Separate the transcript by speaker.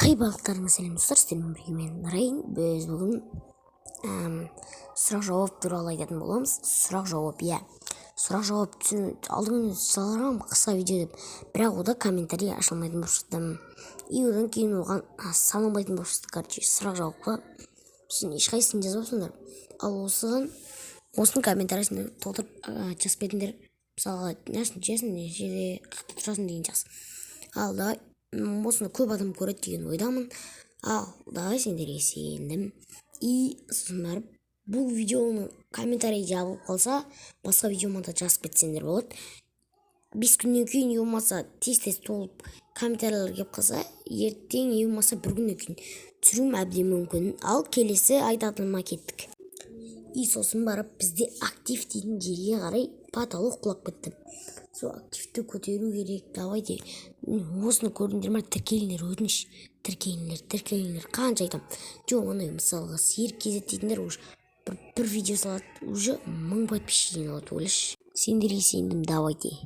Speaker 1: Хей, барлықтарыңа сәлем, достар! Сіздермен бірге мен, Райын. Біз бүгін сұрақ жауап туралы айтатын боламыз. Сұрақ жауап, иә, сұрақ жауап. Алдыңғы күні салғанмын қысқа видео деп, бірақ ода комментарий ашылмайтын болып шықты. И одан кейін оған саналмайтын болып шықты. Короче, сұрақ жауапқа сосын ешқайсысын жазбапсыңдар. Ал осыған, осының комментарийсін толтырып жазып кетіңдер. Мысалға, нәсін жесін, нешеде, қаяқта тұрасың деген жақсы. Ал давай, осыны көп адам көреді деген ойдамын. Ал давай, сендерге сендім. И сосын барып, бұл видеоның комментарий жабылып қалса, басқа видеома да жазып кетсеңдер болады. 5 күннен кейін, не болмаса тез тез толып комментарийлер келіп қалса, ертең, не болмаса бір күннен кейін түсіруім әбден мүмкін. Ал келесі айтатыныма кеттік. И сосын барып, бізде актив дейтін жерге қарай потолок құлап кетті. Сол активті көтеру керек. Давайте, осыны көрдіңдер ма? Тіркеліңдер, өтініш, тіркеліңдер, тіркеліңдер, қанша айтамын. Жоқ, андай, мысалға, Серік KZ дейтіндер уже бір видео салады, уже 1000 подписчик жиналады. Ойлашы, сендерге сендім. Давайте.